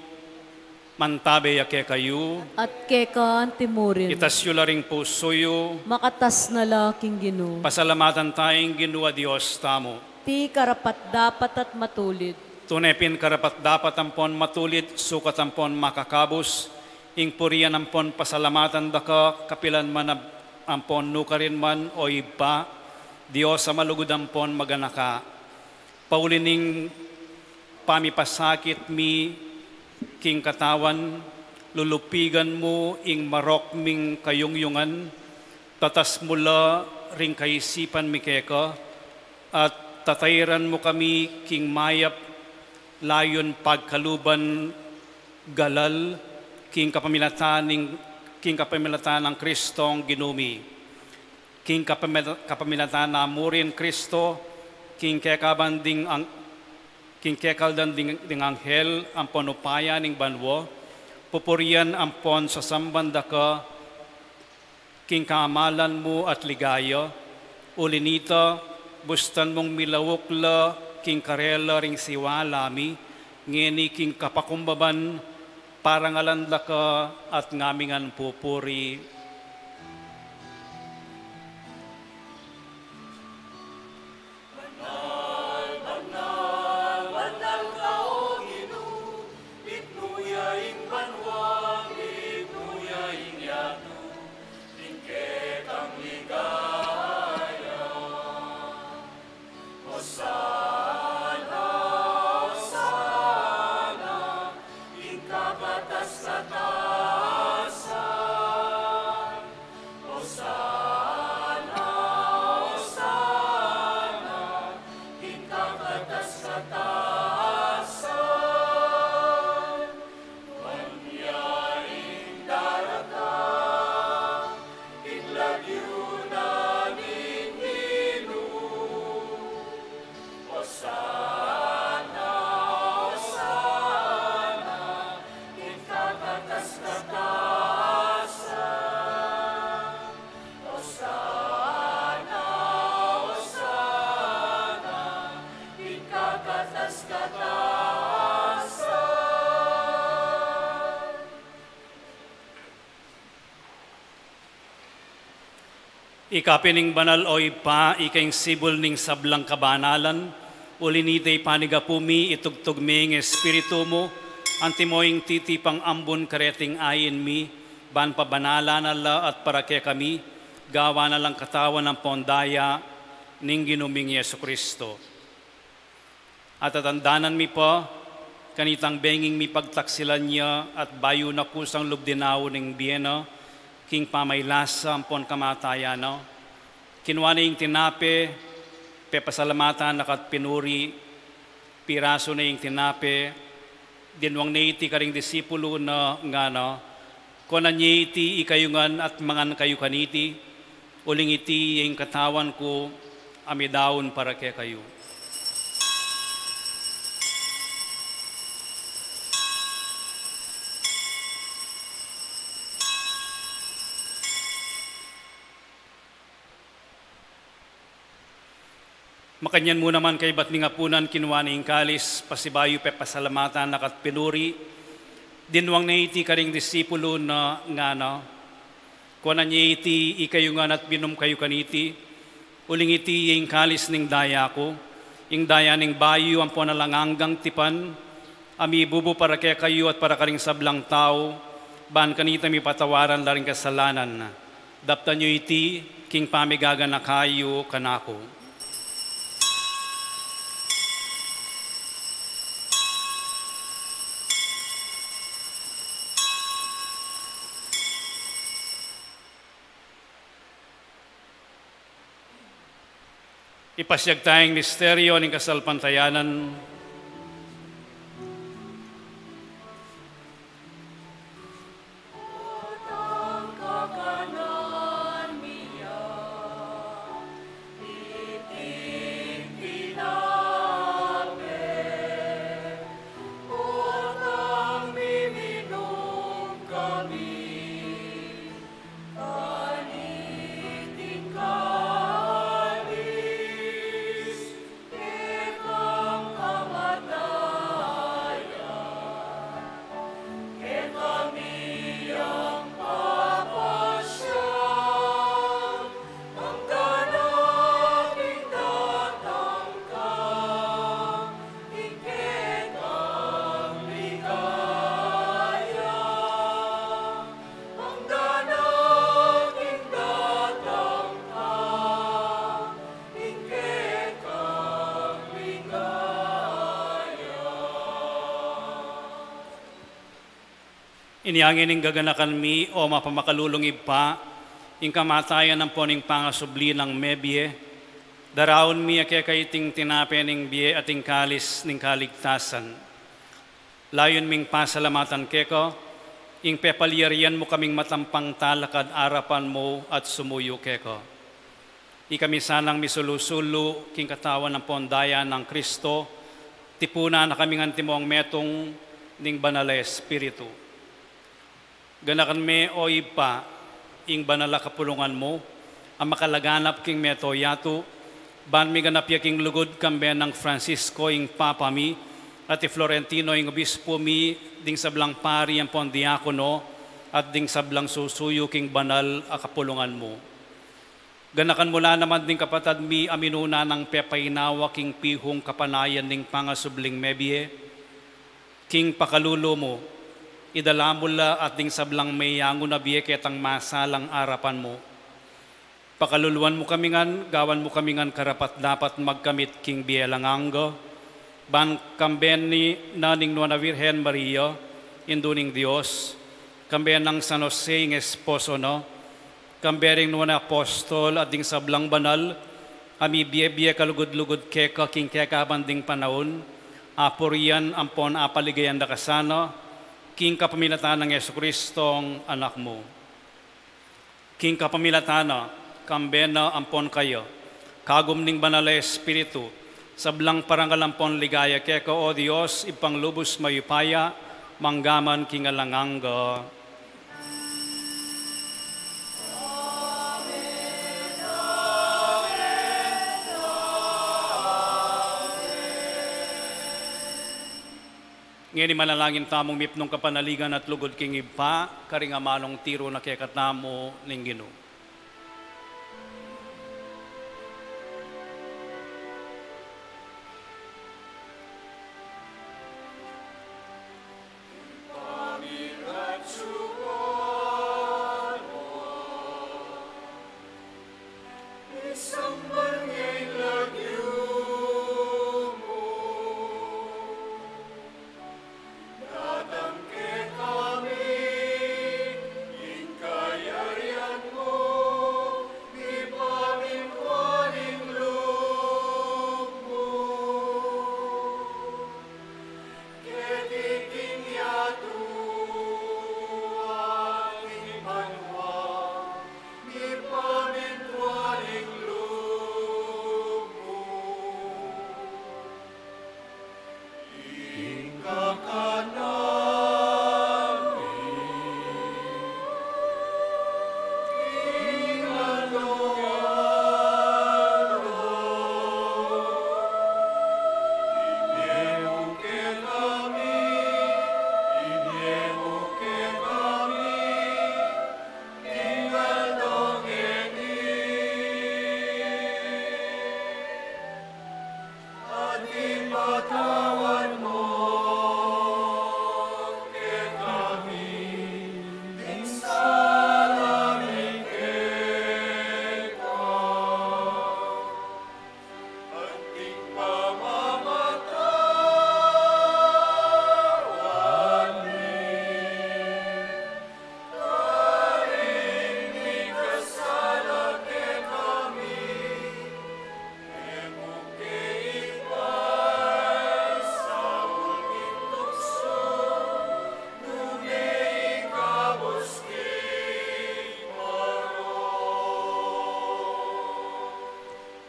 mantabe ya kekayu. At keka antimurin. Itas yu la ring pusu yu. Makatas na la king Ginu. Pasalamatan taya ing Ginu a Dios tamu. Ti karapat-dapat at matulid. Tune pin karapat-dapat ampon matulid, sukat ampon makakabus, ing purian ampon pasalamatan da ka, kapilan man ab-, ampon nukarin man, O Ibpa, Dios a malugud ampon maganaka. Pauli ning pamipasakit mi king katawan, lulupigan mu ing marok ming kayungyungan, tatas mu la ring kaisipan mi keka, at tatairan mu kami king mayap layun pagkaluban galal, king kapamilatan ning, king kapamilatan nang Kristong Ginu mi. King kapamil-, kapamilatan na mu rin Kristo, king kekabang ding ang-, king kekaldan ding, ding anghel, ampon upaya ning banua, pupurian ampon sasamban da ka, king kamalan mu at ligaya, uli nita, bustan mung milauk la king karela ring siwala mi, ngeni king kapakumbaban, parangalan da ka at ngamingan pupuri. Banal, banal, banal ka, O Ginu, mitmu ya ing banua, mitmu ya ing yatu, king kekang ligaya. Osana, Osana, king kakatas-katasan. Osana, Osana, king kakatas-katasan. Manyari darata king lagyu na ning Ginu. Osana, Osana, king kakatas Ika pin ing banal, o Ibpa, ika ing sibul ning sablang kabanalan. Uli nita, ipanigapu mi, itugtug mi ing Espiritu mu, antimo ing titipang ambun kareting ain mi, ban pabanalan na la at para kekami, gawan na lang katawan ampon daya ning Ginu ming Jesucristo. At tatandanan mi pa, kanitang benging mipagtaksilan ya at bayu na kusang lub dinaun ing bie na, king pamaylasa ampon kamatayan na, kinua ne ing tinape, pepasalamatan na ka at pinuri, pirasu ne ing tinape, dinwang ne iti karing disipulu na, ngana, kuanan ye iti ikayu ngan at mangan kayu kaniti, uling iti ing katawan ku a midaun para kekayu. Makanyan mu naman kaybat ning apunan, kinua ne ing kalis, pasibayu pepasalamatan na ka at pinuri, dinwang ne iti karing disipulu na, ngana, kuanan ye iti ikayu ngan at minum kayu kaniti, uling iti ing kalis ning daya ku, ing daya ning bayu ampon alang anggang tipan, a mibubu para kekayu at para karing sablang tau, ban kanita mipatawaran la ring kasalanan. Daptan yu iti king pamigaganaka yu kanaku. Ipasiag taya ing misteryo ning kasalpantayanan. Inya ngeni gaganakan mi, o mapamakalulung Ibpa, ing kamatayan ampon ing pangasubli nang mebie, daraun mi keka iting tinape ning bie at ing kalis ning kaligtasan. Layun ming pasalamatan keka ing pepalyarian mu kaming matampang talakad arapan mu at sumuyu keka. Ikami sanang misulu-sulu king katawan ampon daya nang Kristo, tipunan na kaming antimong metung ning Banal a Espiritu. Ganakan me, o Ibpa, ing banal a kapulungan mu, a makalaganap king mabilug a yatu, ban miganap ya king lugud kambe nang Francisco ing Papa mi, at i Florentino ing Obispo mi, ding sablang pari ampon diakono, at ding sablang susuyu king banal a kapulungan mu. Ganakan mu la naman ding kapatad mi a minuna nang pepainawa king pihung kapanayan ning pangasubling mebie, king pakalulu mu, idala mu la at ding sablang meyangu na bie ketang masalang arapan mu. Pakaluluan mu kami ngan, gawan mu kami ngan karapat-dapat magkamit king bie alang angga, ban kambe na ning Nuan a Virgen Maria, Indu ning Dios, kambe nang San Jose ing esposo na, kambe ring nuan a apostol at ding sablang banal a mibie-bie kalugud-lugud keka king kekaban ding panaun, apurian ampon apaligayan da ka sana, king kapamilatan nang Jesucristong Anak mu. King kapamilatan na, kambe na ampon kaya, kagum ning Banal a Espiritu, sablang parangal ampon ligaya keka, o Dios, Ibpang lubus mayupaya, mangga man king alang angga. Ngeni manalangin tamung mipnung kapanaligan at lugud king Ibpa, karing amanung tiru na kekatamu ning Ginu.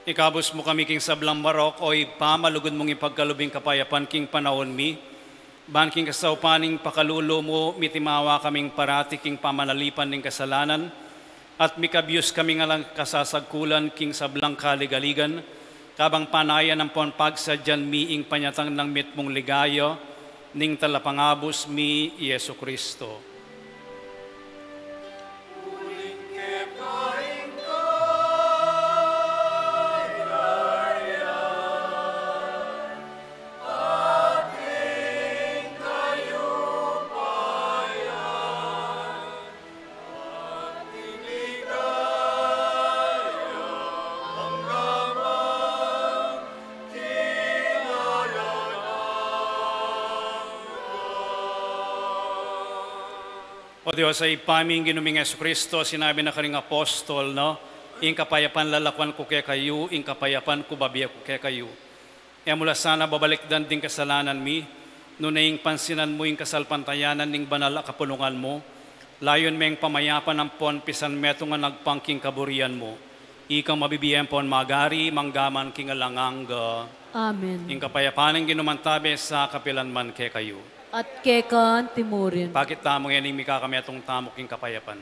Ikabus mu kami king sablang marok, o Ibpa, malugud mung ipagkalub ing kapayapan king panaun mi. Ban king kasaupan ning pakalulu mu, mitimawa kaming parati king pamanalipan ning kasalanan, at mikabyus kami ngan king kasasagkulan king sablang kaligaligan, kabang panayan ampon pagsadyan mi ing panyatang nang mitmung ligaya, ning Talapangabus mi, Jesucristo. O Dios a Ibpa mi, ing Ginu ming Jesucristo, sinabi na karing apostol, no? Ing kapayapan lalakwan ku kekayu, ing kapayapan ku bibie ku kekayu. E mu la sana babalikdan ding kasalanan mi, nune ing pansinan mu ing kasalpantayanan ning banal a kapulungan mu, layun meng pamayapan ampon pisan metung a agpang king kaburian mu. Ikang mabibie ampon magari, mangga man king alang angga. Amen. Ing kapayapan ning Ginu mantabe sa kapilan man kekayu. At keka anti mu rin. Pakit tamu ngeni ing mikakametung tamu king kapayapan.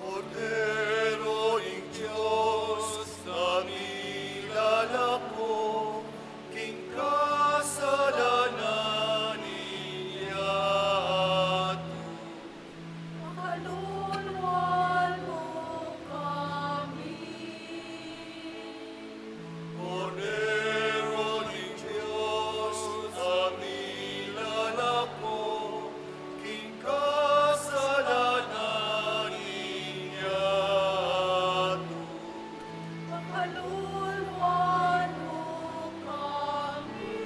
Kordero ning Dios, a milalako king kasalanan ning yatu. Pakaluluan mu kami. Kordero ning Dios, a milalako king kasalanan ning yatu. Pakaluluan mu kami.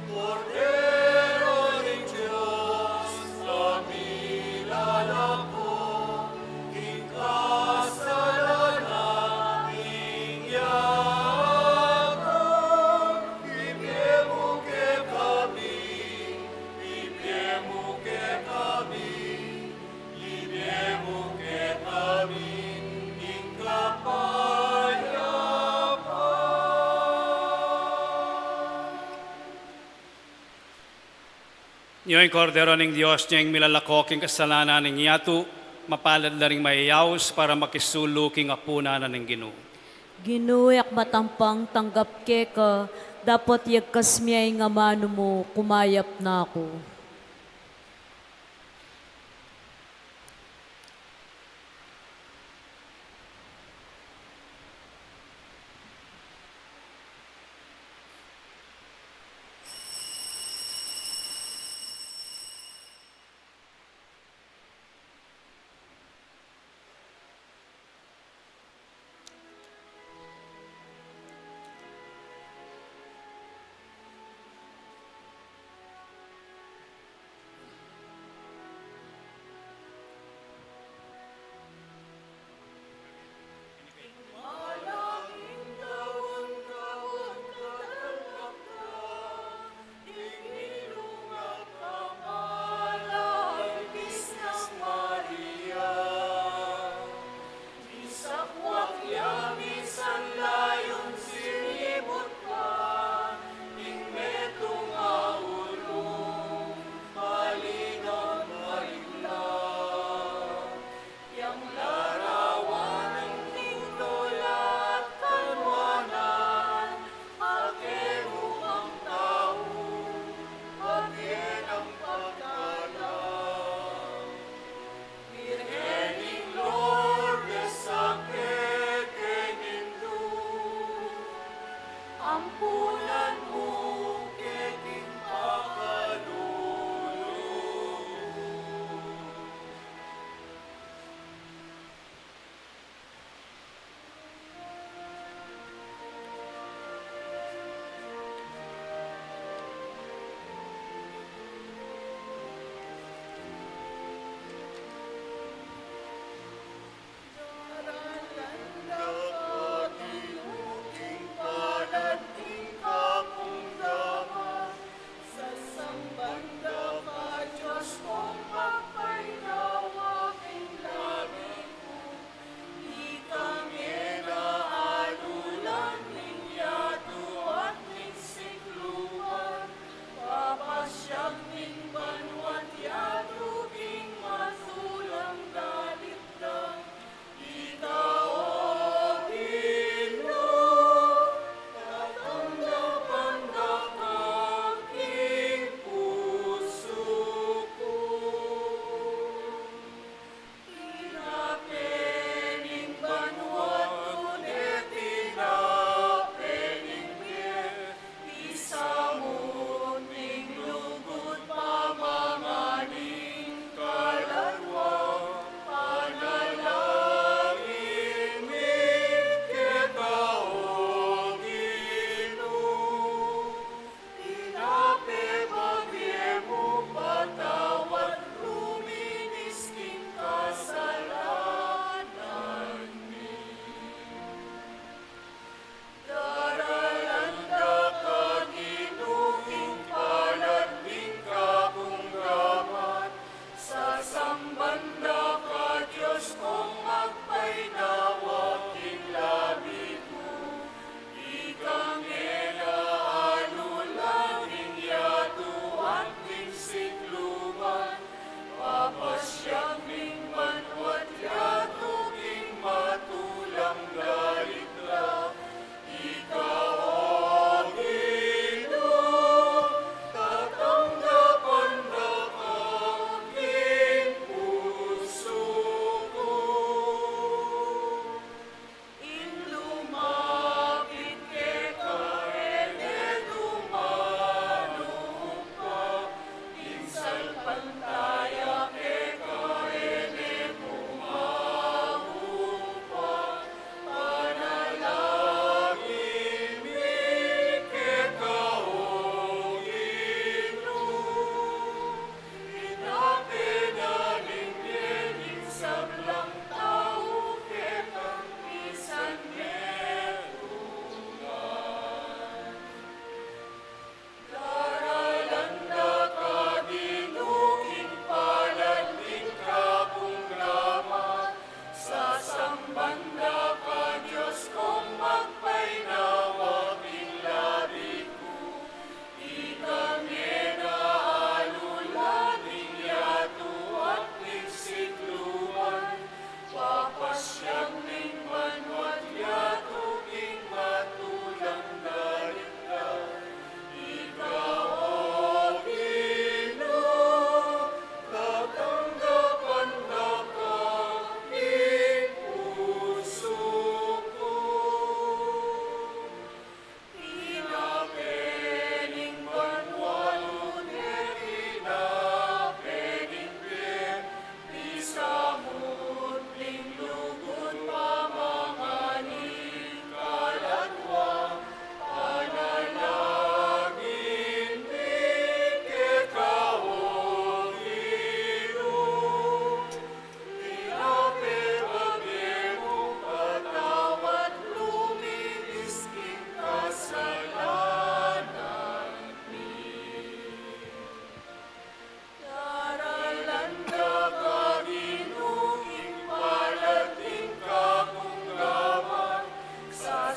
Kordero ning Dios, a milalako king kasalanan ning yatu, ibie mu kekami, ibie mu kekami, ibie mu kekami ing kapayapan. Ing Kordero ning Dios, ing milalako king kasalanan ning yatu, mapalad la ring mayayaus para makisulu king apunan na ning Ginu. Ginu, e ku matampang tanggap keka, dapot yagkas me ing amanu mu, kumayap na ku. Virgen ning Lourdes, a kekeng indu, ampunan mu keng pakalulu.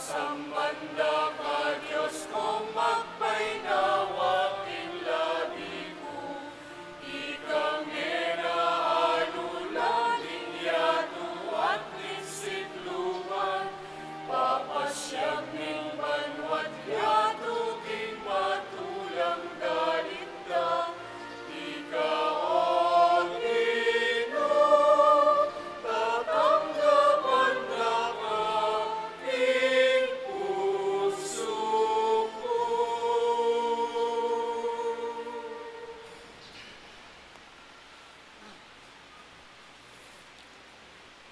Samban da ka, Dios kung magpainawa king labi ku. Ika ngeni alulan ning yatu at ning sikluban, papasyag ning banua't yatu king matulang galit da. Ika, O Ginu, tatanggapan da ka king pusu ku.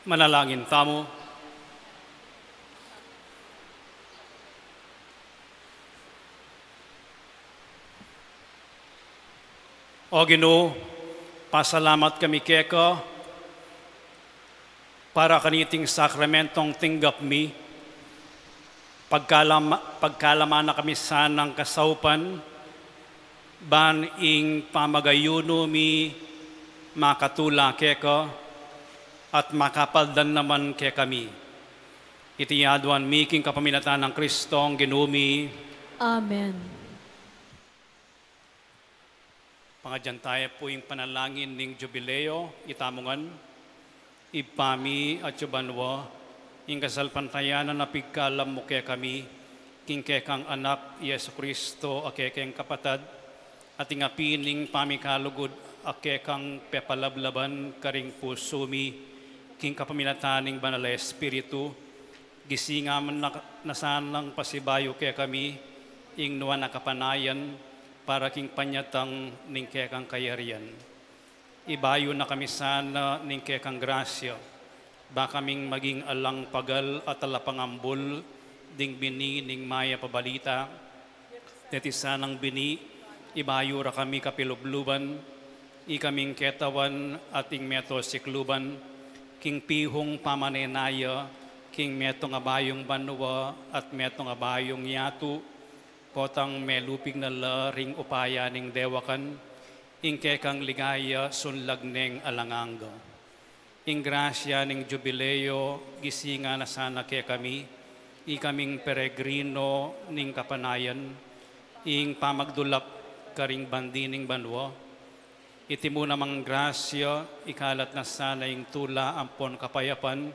Manalangin tamu. O Ginu, pasalamat kami keka para kaniting sakramentong tinggap mi. Pagkalama-, pagkalama na kami sanang kasaupan, ban ing pamagayunu mi makatula keka at makapaldan naman kekami. Iti aduan mi king kapamilatan nang Kristong Ginu mi. Amen. Pangadyan taya pu ing panalangin ning Jubileo, itamu ngan. Ibpa mi, atsu ka banua, ing kasalpantayanan a pigkalam mu kekami, king kekang Anak, Jesu Kristo, a kekeng kapatad, at ing api ning pamikalugud a kekang pepalablaban karing pusu mi, king kapamilatan ning Banal a Espiritu, gisingan na, na sanang pasibayu kekami ing nuan a kapanayan para king panyatang ning kekang kayarian. Ibayu na kami sana ning kekang grasya, ba kaming maging alang pagal at talapangambul ding bini ning mayap a balita. Deti sanang bini, ibayu ra kami kapilubluban, ikaming ketawan at ing meto sikluban, king pihung pamanenaya, king metung a bayung banua at metung a bayung yatu, potang melupig na la ring upaya ning dewakan, ing kekang ligaya sunlag neng alang angga. Ing grasya ning Jubileo, gisingan na sana kekami, ikaming peregrino ning kapanayan, ing pamagdulap karing bandi ning banua. Iti mu namang grasya, ikalat na sana ing tula ampon kapayapan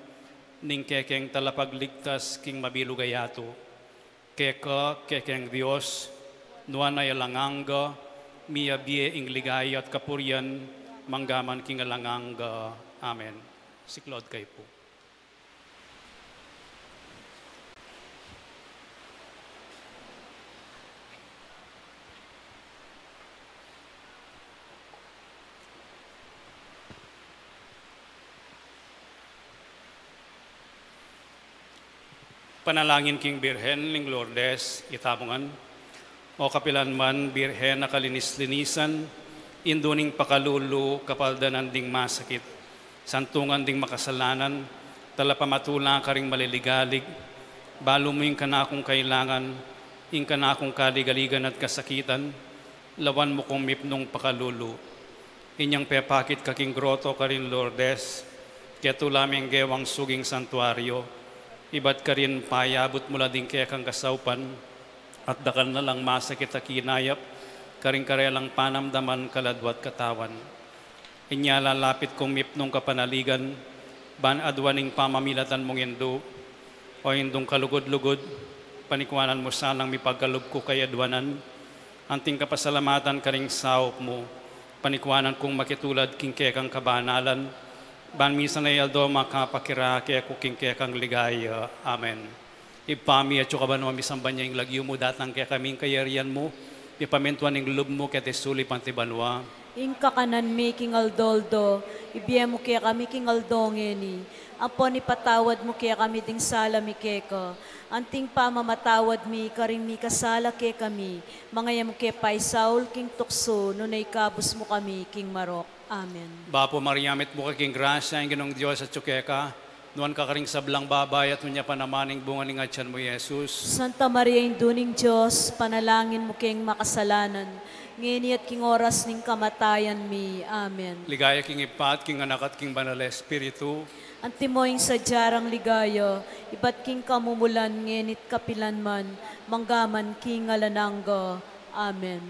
ning kekeng talapagligtas king mabilug a yatu. Keka, kekeng Dios, nuan a alang angga, miyabie ing ligaya at kapurian, mangga man king alang angga. Amen. Siklaud kayu pu. Panalangin king Birhen ning Lourdes, itamu ngan. O kapilan man Birhen a kalinis-linisan, indu ning pakalulu, kapaldanan ding masakit, santungan ding makasalanan, talapamatula karing maliligalig, balu mu ing kanakung kailangan, ing kanakung kaligaligan at kasakitan, lawan mu kung mipnung pakalulu. Inyang pepakit ka king groto karin Lourdes, ketula meng gewang suging santuario, ibat karin payabut mu la ding kekang kasaupan, at dakal na lang masakit a kinayap karing karelang panamdaman, kaladwa at katawan. Inya lalapit kung mipnung kapanaligan, ban aduan ing pamamilatan mung indu, o Indung kalugud-lugud, panikuanan mu sanang mipagkalub ku kay aduanan, anting kapasalamatan karing saup mu, panikuanan kung makitulad king kekang kabanalan, ban misan a aldo makapakirake ku king kekang ligaya. Amen. Ibpa mi, atsu ka banua, misamban ya ing lagyu mu, datang kekami ing kayarian mu, mipamintuan ing lub mu keti sulip anti banua. Ing kakanan mi king aldo-aldo, ibie mu kekami king aldo ngeni, ampon ipatawad mu kekami ding sala mi keka, anting pamamatawad mi karing mikasala kekami, manga e mu ke paisaul king tuksu, nune ikabus mu kami king marok. Amen. Bapu Maria, mitmu ka king grasya, ing Ginung Dios atsu keka, nuan ka karing sablang babai, at nuan ya pa naman ing bunga ning atyan mu, Jesus. Santa Maria, Indu ning Dios, panalangin mu keng makasalanan, ngeni at king oras ning kamatayan mi. Amen. Ligaya king Ibpa, at king Anak, at king Banal a Espiritu. Antimo ing sadya rang ligaya, ibat king kamumulan ngeni't kapilan man, manggaman king alang angga. Amen.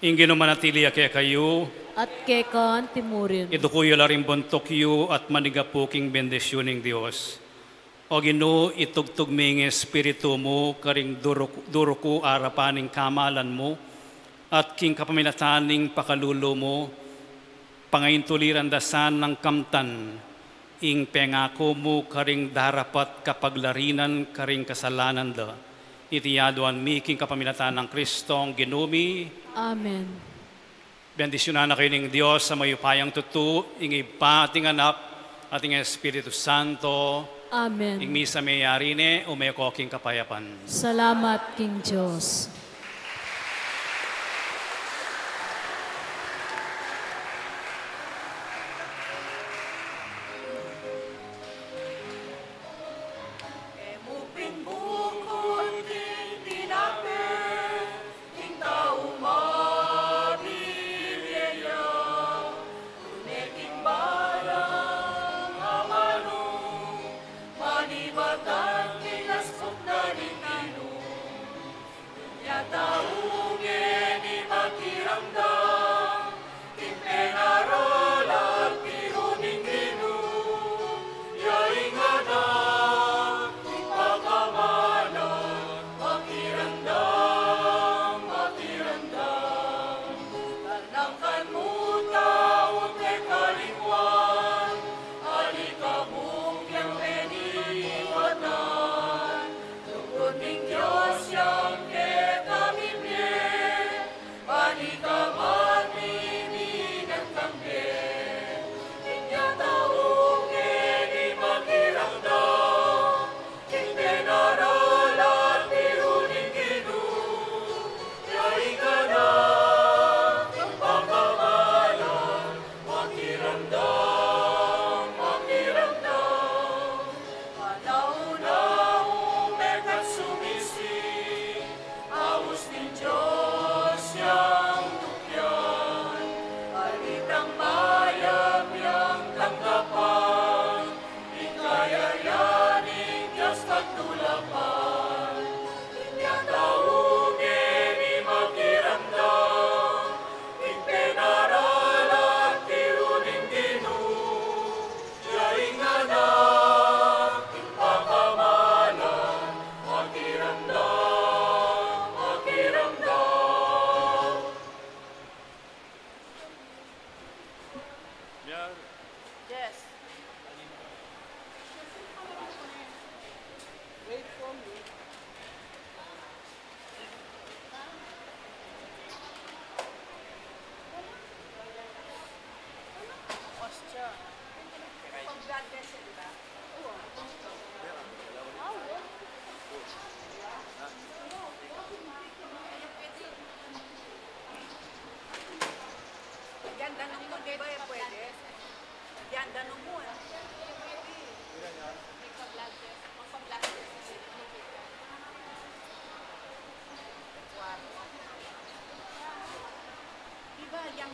Ing Ginu manatili ya kekayu. At keka antimurin. Iduku yu la ring buntuk yu at manigapu king bendisyun ning Dios. O Ginu, itugtug me ing espiritu mu karing duruku, duruku arapan ning kamalan mu, at king kapamilatan ning pakalulu mu, pangaintuliran da sana nang kamtan ing pengaku mu karing darapat kapaglarinan karing kasalanan da. Iti aduan mi king kapamilatan nang Kristong Ginu mi. Amen. Bendisyunan na kayu ning Dios a mayupayang tutu, ing Ibpa, at ing Anak, at ing Espiritu Santo. Amen. Ing misa meyari ne, ume ko king kapayapan. Salamat king Dios. E mu pin bukut king pinape, ing tau mabibie ya, tune king balang amanu, manibatan king aspuk na ning Ginu. Nya tau ngeni makiramdam king penaralan ning Ginu, ya ing anak ning pagkamanu, makiramdam, makiramdam. Nang kanmu tau mekalingwan, ali kamu yang meniwatan, lugud ning Dios yang kekami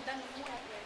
Danu, e,